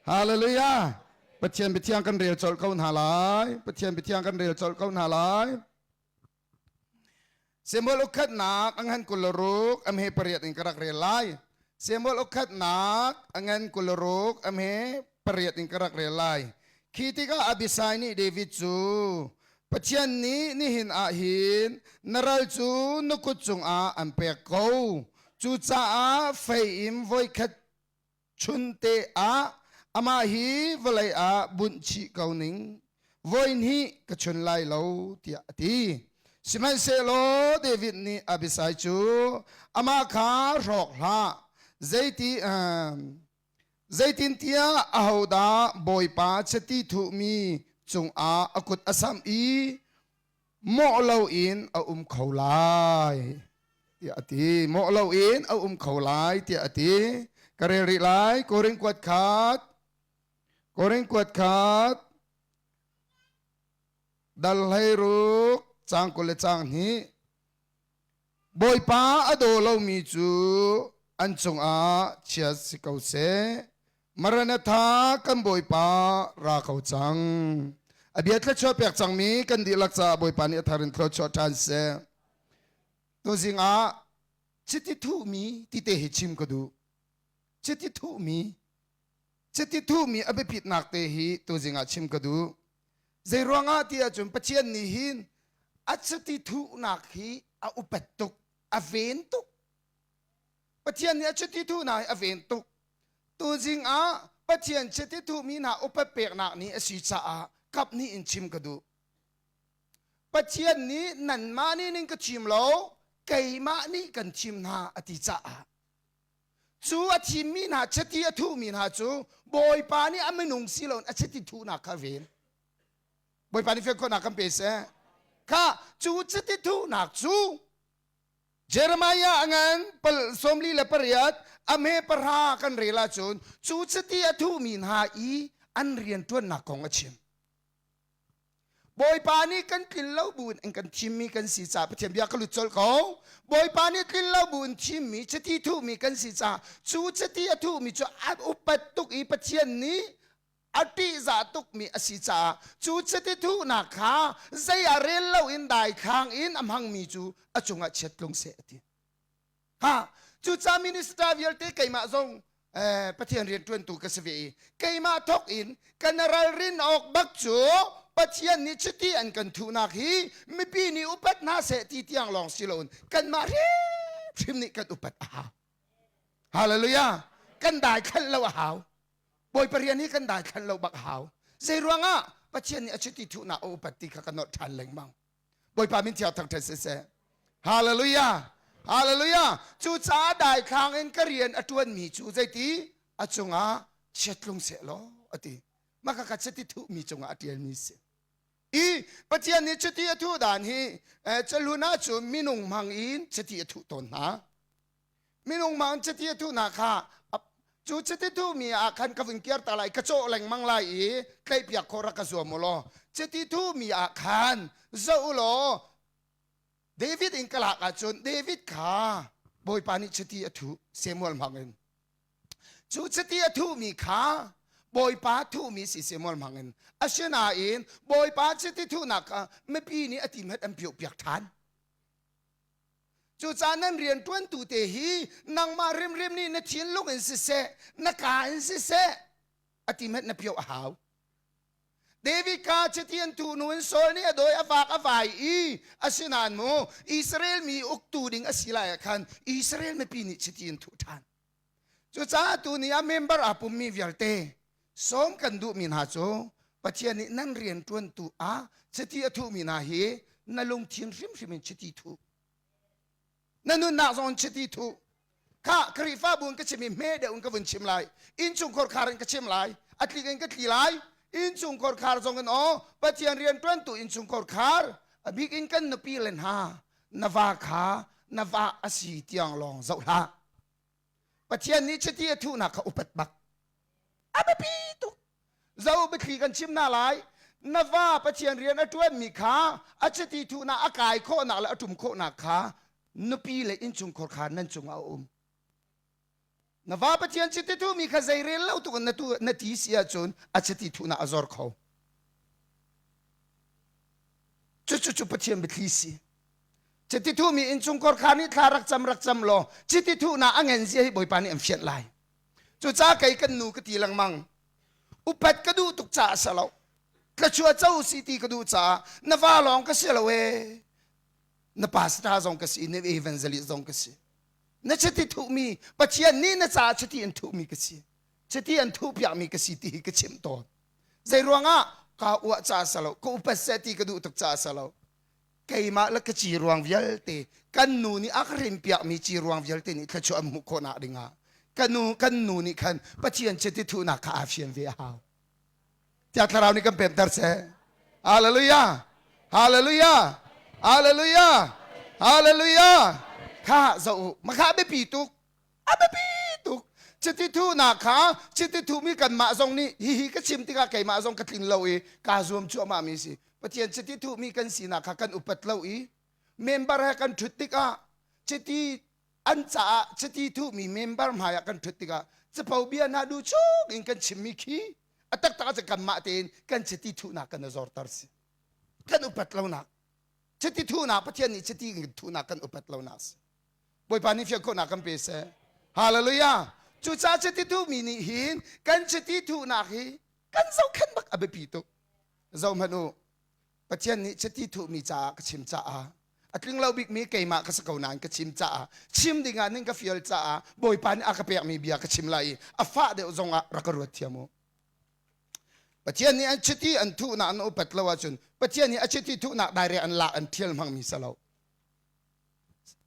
Hallelujah. Pathian biathiang kan rel colh ko hna lai. Pathian biathiang kan rel colh ko hna lai. Samuel ukhatnak a ngan 26 a hme pariat in ka rak rel lai. Samuel ukhatnak a ngan 26 a hme pariat in ka rak rel lai. Khi tikah Abishai nih David cu Pathian nih nihin ah hin na ral cu na kut cungah an pek ko. Cucaah fei in voikhat chunte ah amah hi vawlei ah bunh chih ko ning voi hnih ka chun lai lo tiah a ti sihmanhsehlaw David nih Abishai cu amah kha hrawk hlah zeiti zeitintiah ahodah Bawipa chiti thuhmi cungah a kut a samh i mawh loin a um kho lai tiah a ti. Mawh loin a um kho lai tiah a ti. Ka rel rih lai. Korin kuat khat. Korin kuat khat. Dal hlei ruk cang 20 le cang hnih. Bawipa a daw lomi cu an cungah chia si ko seh. Maranatha kan Bawipa ra ko cang. A bia thluachuah pek cangmi kan dihlak caah Bawipa nih a thar in thluachuah ṭhan seh. Tuzing ah chiti thuhmi tite hi chim ka duh. Chiti thuhmi chiti thuhmi a biapitnak te hi tuzing ah chim ka duh. Zei ruangah ti ahcun Pathian nih hin a chiti thuhnak hi a upat tuk, a ven tuk. Pathian nih a chiti thuhnak hi a ven tuk. Tuzing ah Pathian chiti thuhmi hna upat peknak ni a si caah kap nih in chim ka duh. Pathian nih nanmah nih ning ka chim lo, keimah nih kan chim hna a ti caah cu a thimmi hna chiti a thuhmi hna cu Bawipa nih a minung si loin a chiti thuhnak kha ven. Bawipa nih fian khawhnak kan pe seh. Kha cu chiti thuhnak cu Jeremiah a ngan pal 48 a hme pahra kan rel ahcun cu chiti a thuhmi hna i an rianṭuannak kong a chim. Bawipa nih kan tlin lo bu in kan thimmi kan si caah Pathian bia ka lut colh ko. Bawipa nih tlin lo bu in thimmi chiti thuhmi kan si caah cu chiti a thuhmi cu a upat tuk i Pathian nih a ṭihzah tukmi a si caah cu chiti thuhnak kha zei ah rel loin daithlang in a hmangmi cu a cungah chiat tlung seh a ti. Ha cucaah minister vialte keimah zong Pathian rianṭuantu ka si ve i keimah thawk in kan ralrin awk bak cu Pathian nih chiti an kan thuhnak hi mipi nih upat hna seh ti tiang lawng si loin kanmah hrimhrim nih kan upat a hau. Hallelujah! Kan daithlanh lo a hau. Bawipa rian hi kan daithlanh lo bak a hau. Zei ruangah Pathian nih a chiti thuhnak a upat ti kha ka nolh ṭhan lengmang. Bawipa min thiang thangṭhat siseh. Hallelujah. Hallelujah. Cucaah daithlang in ka rian a ṭuanmi cu zeiti a cungah chiatlung seh law a ti. Mah kha chiti thuhmi cungah a ṭialmi si. I Pathian nih chiti a thuh dan hi calun ahcun minung hmang in chiti a thuh tawn hna. Minung hmang chiti a thuhnak kha cu chiti thuhmi ah khan ka vun kiar ta lai ka cawh lengmang lai i tlaihpiak khawh rak ka zuam u law chiti thuhmi ah khan zoh u law David in ka lak ahcun David kha Bawipa nih chiti a thuh Samuel hmang in cu chiti a thuhmi kha Bawipa thuhmi si Samuel hmang in asinain Bawipa chiti thuhnak kha mipi nih a ti hmet an piuhpiak ṭhan Cucaah nan rianṭuantu te hi nangmah hrimhrim nih na thinlung in siseh, na kaa in siseh, a ti hmanh na pioh a hau. David kha chiti an thuh hnu in Saul nih a dawi a vak a vai i asinain mu Israel mi uktu ding a si lai ah khan Israel mipi nih chiti an thuh ṭhan. Cucaah tuni ah member aa pummi vialte sawm kan duhmi hna cu Pathian nih nan rianṭuantu ah chiti a thuhmi hna hi na lungthin hrimhrim in chiti thuh. Na nunnak zong in chiti thuh. Kha Khrihfabu in ka chim i hme deuh in ka vun chim lai. Innchungkhar khar in ka chim lai. A tlik in ka tli lai. Innchungkhar khar zong in aw Pathian rianṭuantu innchungkhar khar a bik in kan nupi le hna na va kha na va a si tiang lawng zoh hlah. Pathian nih chiti a thuhnak kha upat bak. A biapi tuk. Zo biathli kan chim hna lai. Na va Pathian rian a ṭuanmi kha a chiti thuhnak a kai khawhnak le a ṭum khawhnak kha nupi le innchungkhar kha nan cungah a um. Na va Pathian chiti thuhmi kha zei rel lo tuk in na tu na ti si ahcun a chiti thuhnak a zor kho. Cucu cu Pathian biathli si. Chiti thuhmi innchungkhar kha nih thla rak cam rak cam law chiti thuhnak a ngen zia hi Bawipa nih an fianh lai. Cucaah kei kan nu ka ti lengmang. Upat ka duh tuk caah si lo. Thlachuah co si ti ka duh caah na va lawng ka si lo ee. Na pastor zong ka si, na evangelist zong ka si. Na chiti thuhmi Pathian nih na caah chiti an thuhmi ka si. Chiti an thuhpiakmi ka si ti hi ka chimh tawn. Zei ruangah ka uah caah si lo, ka upat seh ti ka duh tuk caah si lo. Keimah le ka ci ruang vialte kan nu nih a ka rinpiakmi ci ruang vialte nih thluachuah an hmuh khawhnak dingah ka nu kan nu nih khan Pathian chiti thuhnak kha aa fian ve a hau. Tiah thlarau nih kan pemter seh. Hallelujah! Hallelujah! Hallelujah! Hallelujah! Kha zoh u. Makha biapi tuk. A biapi tuk. Chiti thuhnak kha chiti thuhmi kanmah zong nih hihi ka chim tikah keimah zong ka tlin lo i kaa zuam cuahmah mi si. Pathian chiti thuhmi kan sinak kha kan upat lo i member he kan ṭhut tikah chiti an caah chiti thuhmi member hmai ah kan ṭhut tikah capo bia hna duh chung in kan chimmi khi a taktak ah kanmah tein kan chiti thuhnak kan i zorter si. Kan upat lonak. Chiti thuhnak Pathian nih chiti thuhnak kan upat lonak si. Bawipa nih fian khawhnak kan pe seh. Hallelujah. Cucaah chiti thuhmi nih hin kan chiti thuhnak hi kan zohkhenh bak a biapi tuk. Zoh hmanh u. Pathian nih chiti thuhmi caah ka chim caah a tling lo bikmi keimah ka si ko nain ka chim caah chim dingah ning ka fial caah Bawipa nih a ka pekmi bia ka chim lai i a fah deuh zongah rak ka ruat thiam u. Pathian nih an chiti an thuhnak an upat lo ahcun Pathian nih a chiti thuhnak dairek an lak an thial hmangmi si lo.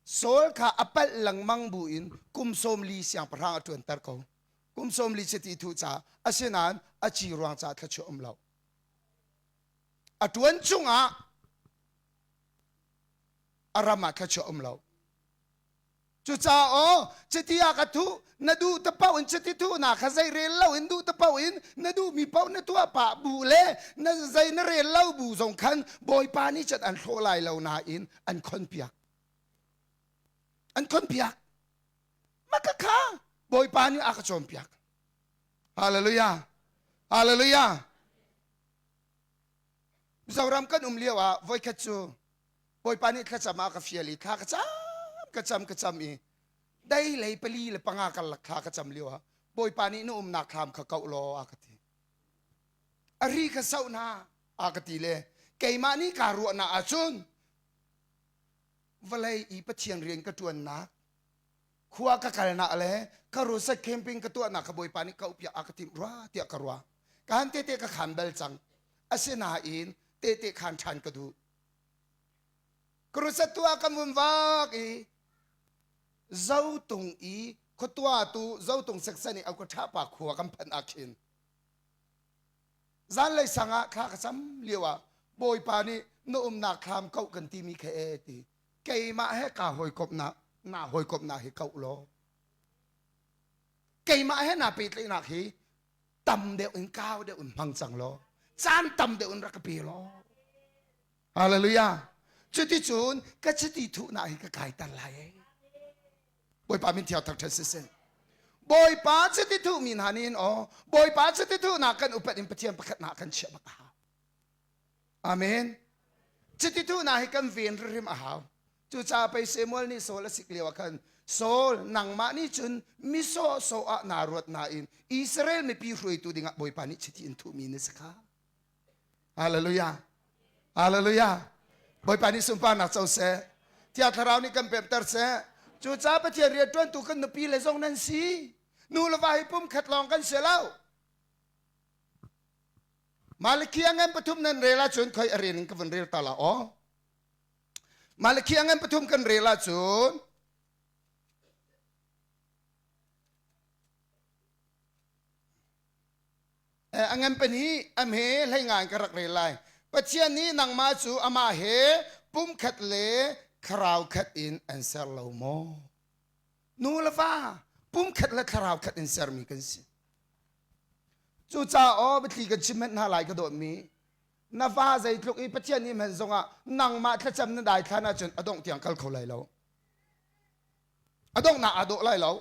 Saul kha a palh lengmang buin kum 40 siangpahrang a ṭuanter ko. Kum 40 chiti thuh caah asinain a ci ruang caah thluachuah um lo. A ṭuan chungah a ram ah thluachuah um lo. Cucaah aw chiti ah ka thuh na duh te paoh in chiti thuhnak kha zei rel lo in duh te paoh in na duhmi paoh na tuah pah bu le na zei na rel lo bu zong khan Bawipa nih cun an hlawh lai lo nain an khonpiak. An khonpiak. Maka kha Bawipa nih a ka cawnpiak. Hallelujah. Hallelujah. Mizoram kan um lio ah voikhat cu Bawipa nih thlacam ah ka fial i thla ka cam ka cam ka cam i dei lei pali le panga karlak thla ka cam lio ah Bawipa nih na umnak thlam kha kauh law a ka ti. A ri kha soh hna a ka ti le keimah nih kaa ruahnak ahcun vawlei i Pathian rian ka ṭuannak khua ka kalnak le ka roset camping ka tuahnak kha Bawipa nih kauh piak a ka timh rua tiah ka ruah. Ka han tete ka khan bal cang. Asinain tete khan ṭhan ka duh. Crusade tuah kan vun vak i Zotung i khuatua tu Zotung section i au ka ṭhapa khua kan phanh ah khin zanlei sang ah thla ka cam lio ah Bawipa nih na umnak thlam kauh kan timi kha e ti keimah he kaa hawikomhnak naa hawikomhnak hi kauh law keimah he naa pehtlaihnak hi tam deuh in kau deuh in hmang cang law caan tam deuh in rak ka pe law Hallelujah. Cuticun ka chiti thuhnak hi ka kaiter lai ee. Bawipa min thiang thangṭhat siseh. Bawipa chiti thuhmi hna nih hin aw Bawipa chiti thuhnak kan upat in Pathian pakhatnak kan chiah bak a hau. Amen. Chiti thuhnak hi kan ven hrimhrim a hau. Cucaah pei Samuel nih Saul a sik lio ah khan Saul nangmah nih cun mi sawhsawh ah naa ruat nain Israel mipi hruaitu dingah Bawipa nih chiti in thuhmi na si kha. Hallelujah. Hallelujah. Bawipa nih sunparnak co seh. Thiang Thlarau nih kan pemter seh. Cucaah Pathian rianṭuantu kan nupi le zong nan si. Nu le va hi pumkhat lawng kan si lo. Malakhi a ngan pathum nan rel ahcun khoi a rel in ka vun rel ta la aw. Malakhi a ngan pathum kan rel ahcun A ngan pahnih a hme hlei ngai ka rak rel lai. Pathian nih nangmah cu amah he pumkhat le thlarau khat in an ser lo maw? Nu le va pumkhat le thlarau khat in sermi kan si. Cucaah aw biathli kan chim hmanh hna lai ka dawtmi na va zeitluk i Pathian nih hmanh zongah nangmah thlacam na daithlan ahcun a dongh tiang kal kho lai lo. A donghnak aa dawh lai lo.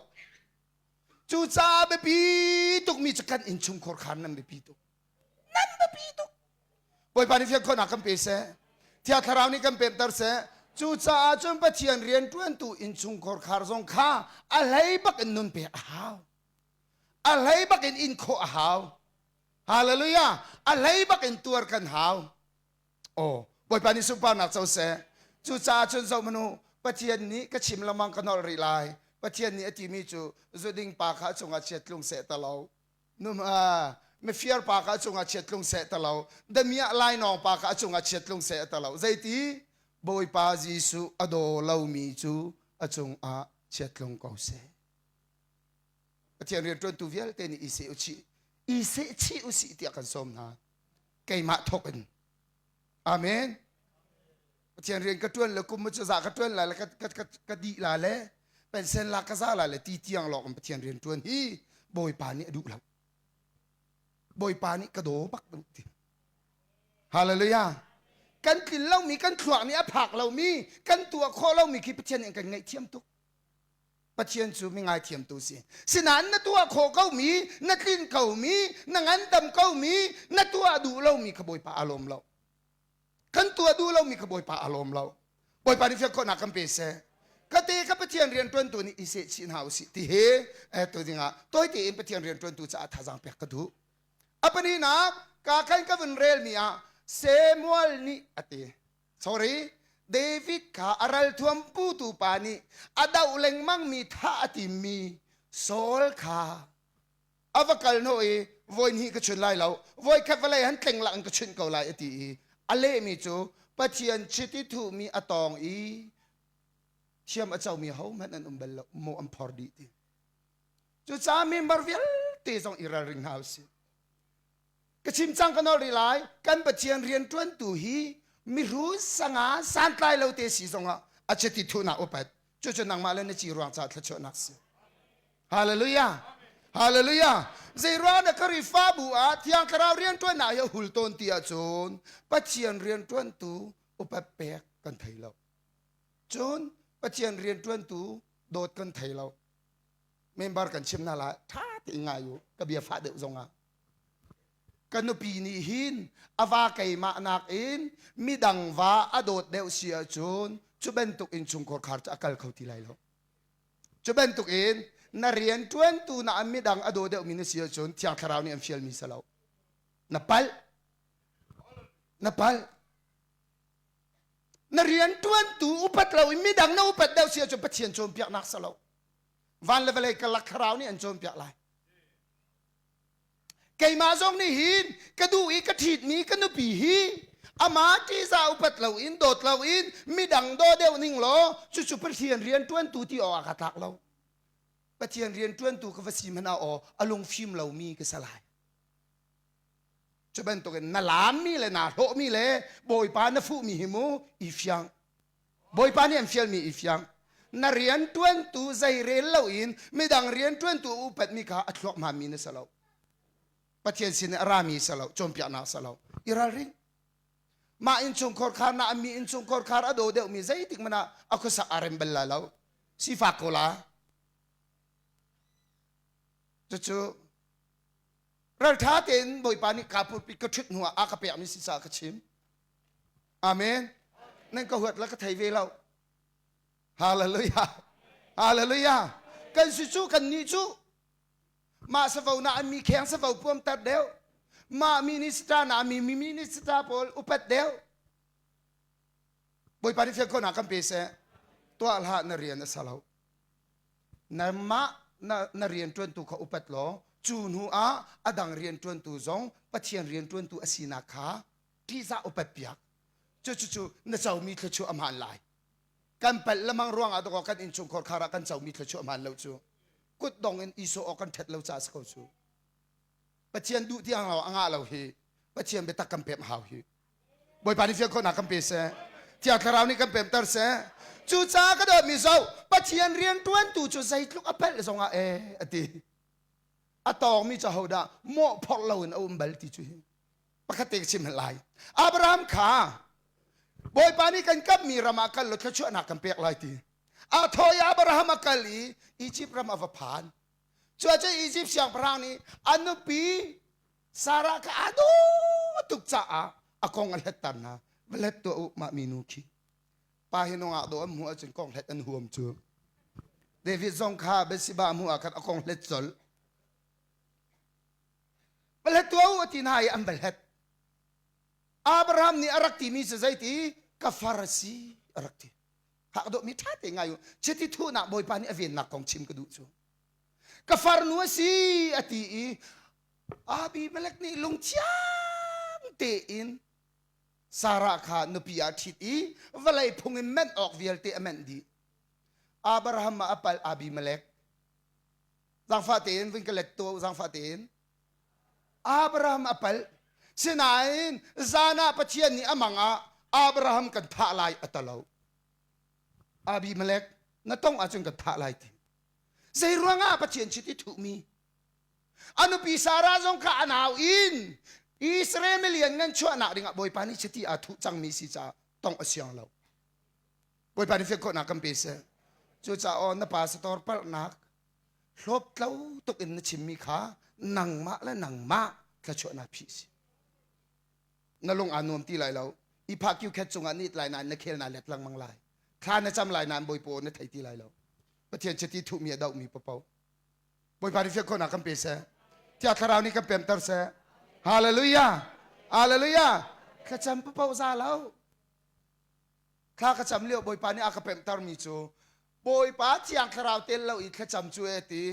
Cucaah biapi tukmi cu kan innchungkhar khan nan biapi tuk. Nan biapi tuk. Bawipa nih fiang khawhnak kan pe seh. Thiang Thlarau nih kan pemter seh. Cucaah cun Pathian rianṭuantu innchungkhar khar zong kha a hlei bak in nun pek a hau. A hlei bak in in khawh a hau. Hallelujah! A hlei bak in tuar kan hau. Oh, Bawipa nih sunparnak co seh. Cucaah cun zoh manu, Pathian nih ka chim lengmang ka nolh rih lai. Pathian nih a timi cu zuding pa kha a cungah chiat tlung seh ta lo. Num mifir pa kha a cungah chiat tlung seh ta lo. Damiah lainawng pa kha a cungah chiat tlung seh ta lo. Zeiti? Bawipa Jesuh a daw lomi cu a cungah chiat tlung ko seh. Pathian rianṭuantu vialte nih i seh u chih, i seh chih u sih tiah kan sawm hna. Keimah thawk in. Amen. Pathian rian ka ṭuan le kum cu za ka ṭuan lai le ka, ka, ka, ka dih la le pensen la ka za la le ti tiang lawng in Pathian rian ṭuan hi Bawipa nih a duh lo. Bawipa nih ka daw bak duh ti. Hallelujah. Kan tlin lomi, kan thluak nih a phak lomi, kan tuah khawh lomi khi Pathian nih kan ngaihthiam tuk. Pathian cu mi ngaithiamtu si. Sinain na tuah khawh komi, na tlin komi, na ngandam komi, na tuah duh lomi kha Bawipa aa lawm lo. Kan tuah duh lomi kha Bawipa aa lawm lo. Bawipa nih fiang khawhnak kan pe seh. Kate ka Pathian rianṭuantu nih i seh chih hna usih ti hi eh, tu dingah tawi tein Pathian rianṭuantu caah thazaang pek ka duh. A pahnihnak ka khan ka vun relmi ah Samuel nih a ti. Sorry, David kha a ralthuam putu pa nih a doh lengmangmi thah a timmi Saul kha a va kal hnawh i voi hnih ka chun lai lo, voi khat vawlei han tleng lak in ka chunh ko lai a ti i a lehmi cu Pathian chiti thuhmi a tawng i thiam a comi hohmanh an um bal lo, maw an phor dih ti. Cucaah member vialte zong i ralring hna usih. Ka chim cang ka nol rih lai. Kan Pathian rianṭuantu hi mihrut sanga santlai lo te si zongah a chiti thuhnak upat. Cucu nangmah le na ci ruang caah thluachuahnak si. Hallelujah. Hallelujah. Zeiruang na Khrihfabu ah Thiang Thlarau rianṭuannak hi a hul tawn ti ahcun Pathian rianṭuantu upat pek kan thei lo. Cun Pathian rianṭuantu dawt kan thei lo. Member kan chim hna lai ṭha tein ngai u ka bia fah deuh zongah. Ka nupi nih hin a va keimah nakin midang va a dawt deuh si ahcun cu bantuk innchungkhar khar cu a kal kho ti lai lo. Cu bantuk in na rian ṭuantu na midang a daw deuhmi na si ahcun Thiang Thlarau nih an fialmi si lo. Na palh. Na palh. Na rian ṭuantu upat lo in midang na upat deuh si ahcun Pathian cawnpiaknak si lo. Van le vawlei karlak thlarau nih an cawnpiak lai. Keimah zong nih hin ka duh i ka ṭhitmi ka nupi hi amah ṭihzah upat loin dawt loin midang daw deuh ning law cucu Pathian rian ṭuantu ti awk ah ka tlak lo. Pathian rian ṭuantu ka va si hmanh ah aw a lungfim lomi ka si lai. Cu bantukin na laammi le naa hlawhmi le Bawipa na fuhmi hi mu i fiang. Bawipa nih an fialmi i fiang. Na rian ṭuantu zei rel loin midang rian ṭuantu a upatmi kha a thluak hmaanmi na si lo. Pathian sin a rami si lo, cawnpiaknak si lo. I ralring. Mah innchungkhar khar na mi innchungkhar khar a daw deuhmi zeitik hmanh ah a khuasak aa rem bal lai lo. Sifak ko la. Cucu ralṭha tein Bawipa nih kaa pulpit ka ṭhut hnuah a ka pekmi si caah ka chim. Amen. Nan ka huat la ka thei ve lo. Hallelujah. Hallelujah. Kan si cu kan nih cu mah savo na mi kheng savo puam tar deuh. Mah minister na mi mi minister pawl upat deuh. Bawipa nih fial khawhnak kan pe seh. Tuah hlah na rian a sa lo. Nangmah na, na rian ṭuantu kha upat law cu hnu ah a dang rian ṭuantu zong Pathian rian ṭuantu a sinak kha ṭihzah upat piak cucu na comi thluachuah a hmaan lai kan palh lamang ruangah dawkaw kan innchungkhar khar ah kan comi thluachuah a hmaan lo cu kut dong in i sawh awk kan ṭhat lo caah si ko cu Pathian duh tiang lo a ngah lo hi Pathian biatak kan pem hau hi Bawipa nih fial khawhnak kan pe seh Thiang Thlarau nih kan pemter seh cucaah ka dawtmi zoh Pathian rianṭuantu cu zeitluk a palh zongah ee a ti a tawngmi cu hodah mawhphorh loin a um bal ti cu hi pakhat te ka chim lai Abraham kha Bawipa nih kan kammi ram ah kal law thluachuahnak kan pek lai ti a thaw i Abraham a kal i Egypt ram a va phan. Cuacun Izipt siangpahrang nih a nupi Sarah kha aa dawh tuk caah a kong a hletter hna. Va hlet tuah u mah minu khi. Pa hi nungak dawh an hmuh ahcun kong hlet an huam cu. David zong kha Bathsheba hmuh ah khan a kong hlet colh. Va hlet tuah u a ti hna i an va hlet. Abraham nih a rak timi cu zeiti ka far a si a rak ti. Hak dawhmi ṭha te ngai u. Chiti thuhnak Bawipa nih a vennak kong chim ka duh cu. Ka farnu a si a ti i Abimelek nih lungthiang tein Sarah kha nupi ah ṭhit i vawlei phung in menh awk vialte a menh dih. Abraham ah a pal Abimelek. Zaangfah tein vun ka let tuah u zaangfah tein. Abraham a palh. Sinain zan ah Pathian nih a mang ah Abraham kan thah lai a ta lo. Abimelek na tong ahcun kan thah lai ti. Zei ruangah Pathian chiti thuhmi a nupi Sarah zong kha a nau in Israel milian ngan chuahnak dingah Bawipa nih chiti aa thuh cangmi si caah tong a siang lo. Bawipa nih fian khawhnak kan pe seh. Cucaah aw na pastor palhnak hlawptlo tuk in na chimmi kha nangmah le nangmah thluachuahnak phih si. Na lung aa nuam ti lai lo. I phah kiu khet cungah nit lai nain na khel naa let lengmang lai. Thla na cam lai nain Bawipa aw na thei ti lai lo. Pathian chiti thuhmi a dohmi paoh. Bawipa nih fian khawhnak kan pe seh. Thiang Thlarau nih kan pemter seh. Hallelujah. Hallelujah. Thlacam paoh za lo. Thla ka cam lio Bawipa nih a ka pemhtermi cu Bawipa Thiang Thlarau tel lo i thlacam cu e ti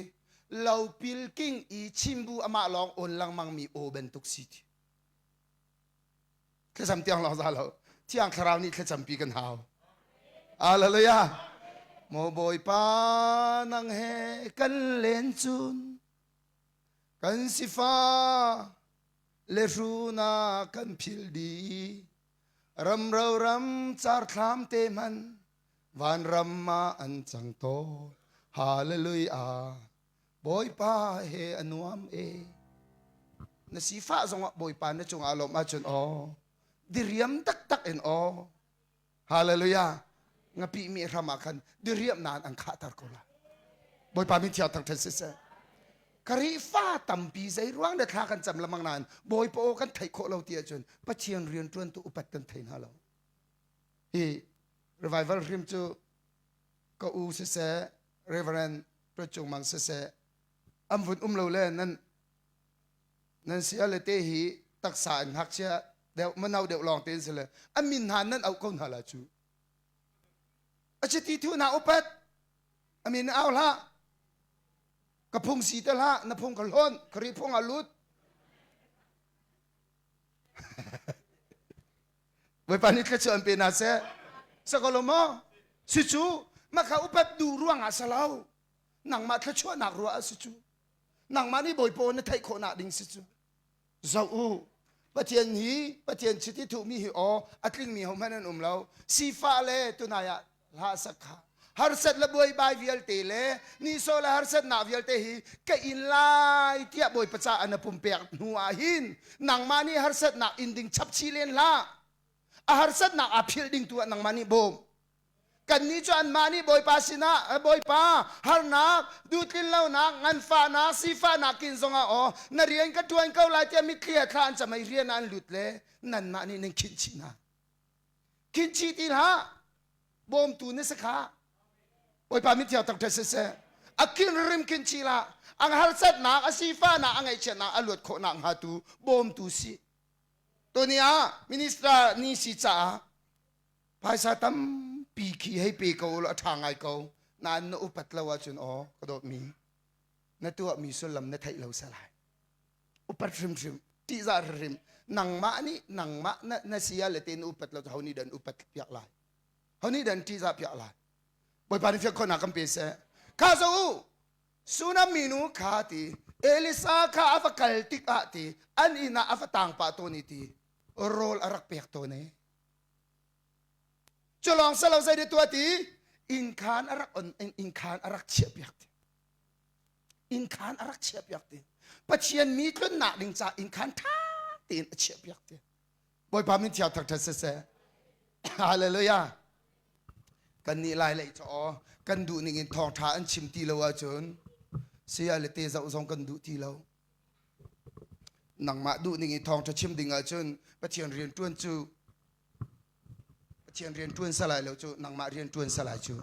lopil king i chimbu amah lawng awn lengmang mi aw bantuk si ti. Thlacam tiang lawng za lo. Thiang Thlarau nih thlacampi kan hau. Hallelujah. Maw Bawipa nang he kan len cun kan sifa le hruna kan phil dih ramro ram car thlam te hman vanram ah an cang tawn hallelujah Bawipa he a nuam e na sifah zongah Bawipa na cungah lawm ahcun aw diriam taktak in aw hallelujah ngapi mi hram ah khan diriam nan an khahter ko la Bawipa min thiang thangthat siseh Khrihfa tampi zei ruang le thla kan cam lamang nain Bawipa aw kan theih khawh lo ti ahcun Pathian rian ṭuan tu upat kan thei hna lo. Hi revival hrim cu ka u siseh Reverend Cung Mang siseh an vun um lo le nan nan sia le te hi taksa in ngakchia deuh mano deuh lawng tein si le an min hna nan auh ko hna la cu. A chiti thu na upat a min au hlah ka phung si te hlah na phung ka hlawn ka ri phung ah lut Bawipa nih thluachuah an pe hna seh sakolo maw si cu maka upat duh ruangah sa lo nangmah thluachuahnak ruah ah si cu nangmah nih Bawipa na theih khawhnak ding si cu Zoh u, Pathian hi Pathian chiti thuhmi hi aw a tlingmi hohmanh an um lo. Sifah le tunai ah hlah sak kha. Harsat le buaibai vialte le nihsawh le harsatnak vialte hi ka in lai tiah Bawipa caah na pumpek hnu ah hin nangmah nih harsatnak in ding chap chih len hlah. A harsatnak aa philh ding tu ah nangmah nih bawm. Kannih cu anmah nih Bawipa sinah Bawipa harnak, duhtlinlonak, nganfahnak, sifahnak kin zongah aw na rian ka ṭuan ko lai tiah mitthli he thla an cam i rian ah an lut le nanmah nih nan khinh chih hna. Khinh chih ti hlah, bawmtu na si kha. Bawipa mithiang thangṭhat siseh. A kin rim khin chih hlah. Ang harsatnak, a sifahnak, a ngaihchiatnak a luat khawhnak hnga tu bawmtu si. Tuni ah minister ni si caah Phaisa tampi khi hei pe ko law a ṭha ngai ko. Nain na upat lo ahcun aw ka dawtmi na tuahmi sullam na theih lo salai. Upat hrimhrim, ṭihzah hrimhrim. Nangmah nih nangmah na, na sia le te na upat lo ho nih dan upat piak lai. Ho nih dan ṭihzah piak lai. Bawipa nih fiang khawhnak kan pe seh. Kha zo u, Sunam minu kha ti Elisa kha a va kal tik ah ti an inn ah a va tang pah tawn i ti rawl a rak pek tawn e. Cu lawng si lo zei dah tuah ti innkhaan a rak on innkhaan a rak chiah piak ti innkhaan a rak chiah piak ti Pathian mi tlunnak ding ca innkhaan ṭha tein a chiah piak ti Bawipa min thiang thangṭhat siseh Hallelujah kan nih lai lei cu aw kan duh ning in thawngṭha an chim ti lo ahcun. Saya le te zoh zong kan duh ti lo. Nangmah duh ning i thawngṭha chim ding ahcun Pathian rian ṭuan cu Pathian rian ṭuan salai lo cu nangmah rian ṭuan salai cu.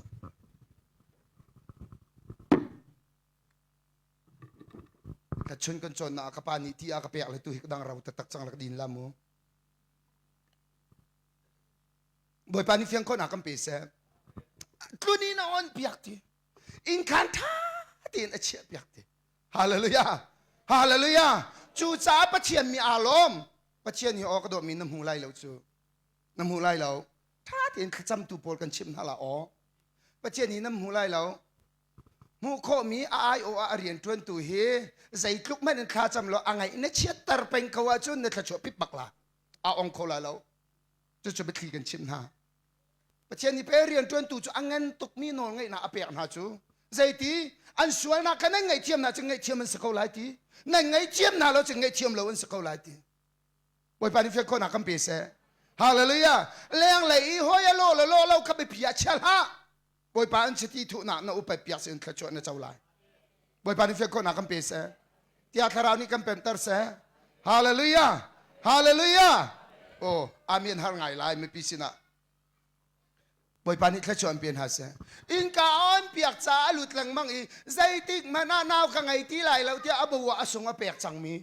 Ka chun kan cawnnak ah ka pa nih ti a ka pek le tu hi ka dang rau taktak cang la ka din la mu. Bawipa nih fiang khawhnak kan pe seh. Tlun in a on piak ti. Inn khan ṭha tein a chiah piak ti. Hallelujah. Hallelujah. Cucaah Pathian mi aa lawm. Pathian hi aw ka dawtmi na hmu lai lo cu. Na hmu lai lo. Ṭha tein thlacamtu pawl kan chimh hna la aw. Pathian hi na hmu lai lo. Hmuh khawhmi a aiawh ah a rianṭuantu hi zeitluk hmanh in thlacam law a ngaih na chiatter peng ko ahcun na thluachuah pip bak la. Aa ong kho lai lo. Cucu biathli kan chimh hna. Pathian nih pe rianṭuantu cu a ngan tukmi nawl ngeihnak a pek hna cu zeiti an sualnak kha nan ngaihthiam hna cu ngaihthiam an si ko lai ti nan ngaihthiam hna lo cu ngaihthiam lo an si ko lai ti Bawipa nih fian khawhnak kan pe seh Hallelujah lenglei i hawi a law le law lo kha biapi ah chia hlah Bawipa an chiti thuhnak na upat piak sin thluachuah na co lai Bawipa nih fian khawhnak kan pe seh tiah thlarau nih kan pemter seh Hallelujah Hallelujah oh amen har ngai lai mipi sinah Bawipa nih thluachuah an pe hna seh innka on piak ca a lut lengmang i zeitik hmanh ah nau ka ngei ti lai lo tiah a bu ah a sung a pek cangmi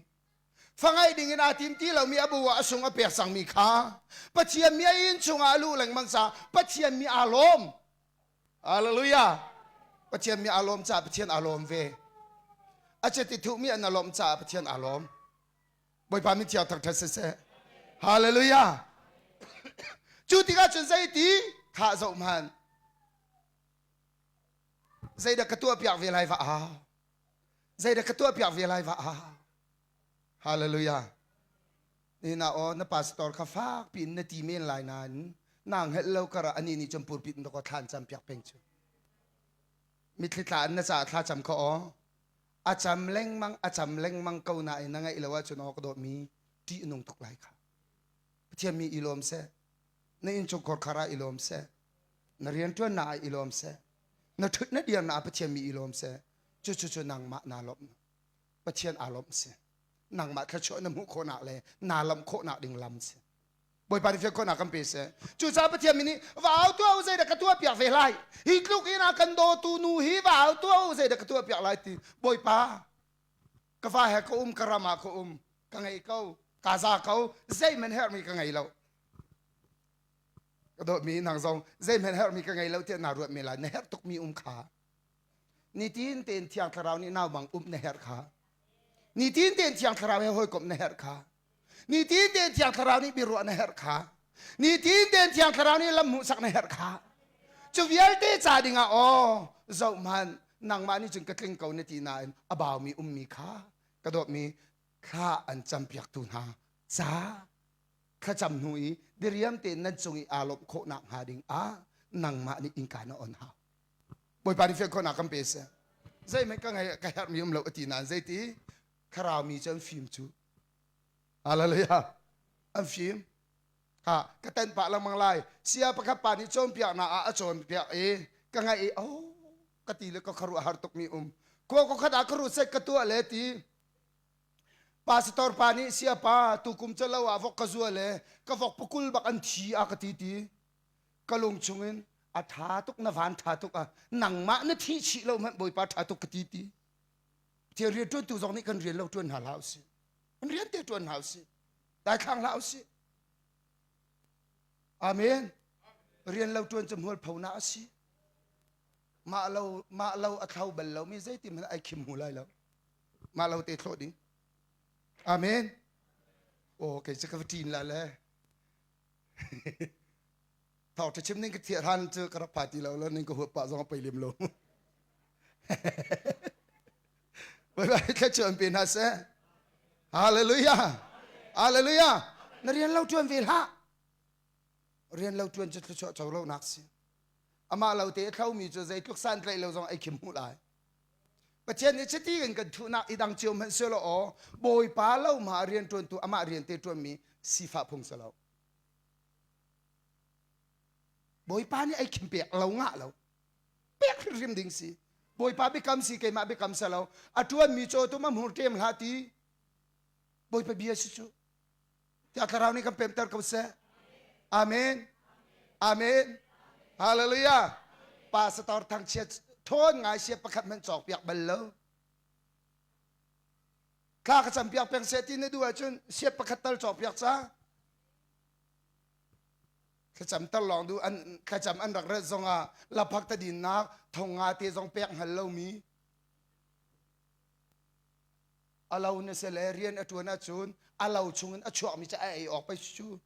fangaih ding in aa tim ti lomi a bu ah a sung a pek cangmi kha Pathian mi a inn chungah a luh lengmang caah Pathian mi aa lawm Hallelujah. Pathian mi aa lawm caah Pathian aa lawm ve. A chiti thuhmi an a lawm caah Pathian aa lawm. Bawipa min thiang thangṭhat siseh. Hallelujah. Cu tikah cun zeiti thah zoh hmanh. Zeidah ka tuah piak ve lai va a. Zeidah ka tuah piak ve lai va a. Hallelujah. Nihin ah aw na pastor kha fak piin na ti men lai nain naa hngalh lo kar ah anih nih cun pulpit in dakaw thla an cam piak peng cu. Mitthli tla in na caah thla cam kha aw. A cam lengmang a cam lengmang ko nain na ngaih lo ahcun aw ka dawtmi ṭih a nung tuk lai kha. Pathian mi i lawm seh. Na innchungkhar khar ah i lawm seh. Na rianṭuannak ah i lawm seh. Na ṭhut na dirnak ah Pathian mi i lawm seh. Cucu cu nangmah naa lawmh. Pathian aa lawmh si. Nangmah thluachuah na hmuh khawhnak le naa lawmh khawhnak ding lam si. Bawipa nih fian khawhnak kan pe seh. Cucaah Pathian mi nih va au tuah u zeidah ka tuah piak ve lai. Hi tluk in a kan dawtu nu hi va au tuah u zeidah ka tuah piak lai ti. Bawipa ka fa he ka um ka ram ah ka um ka ngei ko ka za ko zeihmanh herhmi ka ngei lo. Ka dawtmi nang zong zeihmanh herhmi ka ngei lo tiah naa ruat men lai. Na herh tukmi um kha. Nitin tein Thiang Thlarau nih nau bang um na herh kha. Nitin tein Thiang Thlarau he hawikomh na herh kha. Nitin tein Thiang Thlarau nih biaruah na herh kha. Nitin tein Thiang Thlarau nih lam hmuhsak na herh kha. Cu vialte ca dingah aw zoh hmanh nangmah nih cun ka tling ko na ti nain a baumi ummi kha ka dawtmi thla an campiaktu hna ca thlacam hnu i diriam tein nan cung i aa lawmh khawhnak hnga ding ah nangmah nih innka na on hau. Bawipa nih fian khawhnak kan pe seh. Zeihmanh ka ngei ka herhmi um lo a ti nain zeiti thlarau mi cu an fim cu. Hallelujah. An fim. Ha ka tenh pah lengmang lai. Sia pakhat pa nih cawnpiaknak ah a cawnpiak i ka ngaih i oh ka ti le ka khuaruah har tukmi um. Khua ka khat ah ka ruset ka tuah le ti Pastor pa nih siapa tukum cu lo ah vok ka zua le ka vok pakul bak an thi a ka ti ti. Ka lung chungin a ṭha tuk na van ṭha tuk ah nangmah na thih chih lo hmanh Bawipa ṭha tuk ka ti ti. Thil rian ṭuantu zong nih kan rian lo ṭuan hna hlah usih. Kan rian te ṭuan hna usih. Daithlang hlah usih. Amen. Rian lo ṭuan cu hmualphonak a si. Mah lo mah lo a thlo bal lomi zeitin hmanh ai khim hmu lai lo. Mah lo te thlawh ding. Amen. Oh, kei cu ka va ṭin la le. Thawngṭha chim ning ka thiah hlan cu ka rak pha ti lo lo ning ka huat pah zong a pei lem lo. Bawipa thluachuah an pe hna seh. Hallelujah. Hallelujah. Na rian lo ṭuan ve hlah. Rian lo ṭuan cu thluachuah co lo nak si. Amah lo te a thlomi cu zeitluk santlaih lo zong ei khim hmuh lai. Pathian nih chiti in kan thuhnak i dang cio hmanh selaw aw Bawipa lo ma rian ṭuantu amah rian te ṭuanmi sifah phung si lo. Bawipa nih ei khim pek lo ngah lo. Pek hrimhrim ding si. Bawipa biakam si keimah biakam si lo. A ṭuanmi cawtum a hmur ṭem hlah ti. Bawipa bia si cu. Tiah thlarau nih kan pemter ko seh. Amen. Amen. Hallelujah. Pastor thangchiat thawn ngai sia pakhat hmanh cawk piak bal lo. Thla ka cam piak peng seh ti na duh ahcun siat pakhat tal cawk piak ca. Thlacam tar lawng duh an thlacam an rak rat zongah laphak tadinnak thong nga te zong pek hngal lomi a lo na se le rian a ṭuan ahcun a lo chungin a chuakmi cu a ei awk pei cu.